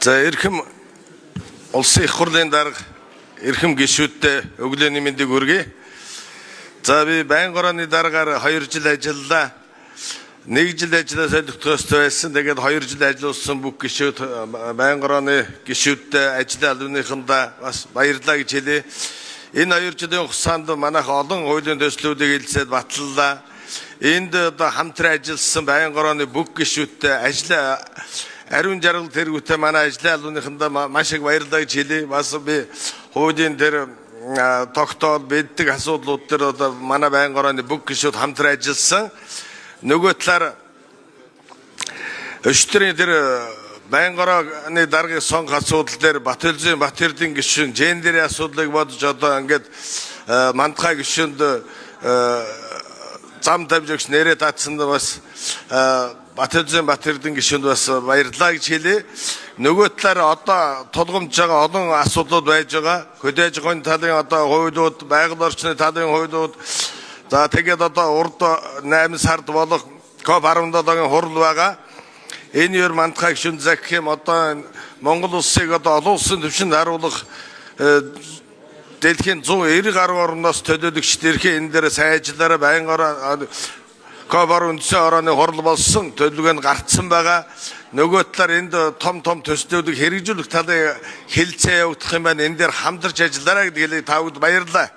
За, эрхэм улсын их хурлын дарга, эрхэм гишүүддээ өглөөний мэндийг хүргэе. За, би байнгын хорооны даргаар 2 жил ажиллалаа. 1 жил ажиллаа солигдох ёстой байсан. Тэгээд 2 жил ажиллуулсан бүх гишүүд, байнгын хорооны гишүүддээ, ажлын албаныхандаа бас баярлалаа гэж хэлье. Энэ 2 жилийн хугацаанд манайх олон хуулийн төслүүдийг хэлэлцээд баталлаа. Энд одоо хамтран ажилласан байнгын хорооны бүх гишүүдтэй, ажлын ариун жаргал тэргүүтэй манай ажлын албаныхандаа маш их баярлалаа гэж хэлье. Бас би хуулийн тэр тогтоол бэлдэг асуудлууд дээр одоо манай байнгын хорооны бүх гишүүд хамтран ажилласан. Нөгөө талаар өчигдрийн тэр байнгын хорооны даргын сонгох асуудал дээр Батөлзийн Батэрдийн гишүүн гендерийн асуудлыг бодож одоо ингээд мандахай гишүүнд зам тавьж өгч нэрээ даатсанд бас Батөлзийн Батэрдийн гишүүнд бас баярлалаа гэж хэлье. Нөгөө талаар одоо тулгамдж байгаа олон асуудлууд байж байгаа. Хөдөө аж ахуйн талын одоо хуулиуд, байгаль орчны талын хуулиуд, за тэгээд одоо урд 8 сард болох COP 17-гийн хурал байгаа. Энэ ер мандахай гишүүн захих юм одоо Монгол улсыг одоо олон улсын түвшинд харуулах дэлхийн 190 гаруй орноос төлөөлөгчд ирэхээ энэ дээр сайн ажиллаарай. Байнгын хороо COP-оор үндсэн хорооны хурал болсон төлөвлөгөө нь гарцсан байгаа. Нөгөө талаар энд том том төслүүдийг хэрэгжүүлэх талын хэлэлцээ явагдах юм байна. Энэ дээр хамтарч ажиллаарай гэдгийг та бүхэнд баярлалаа.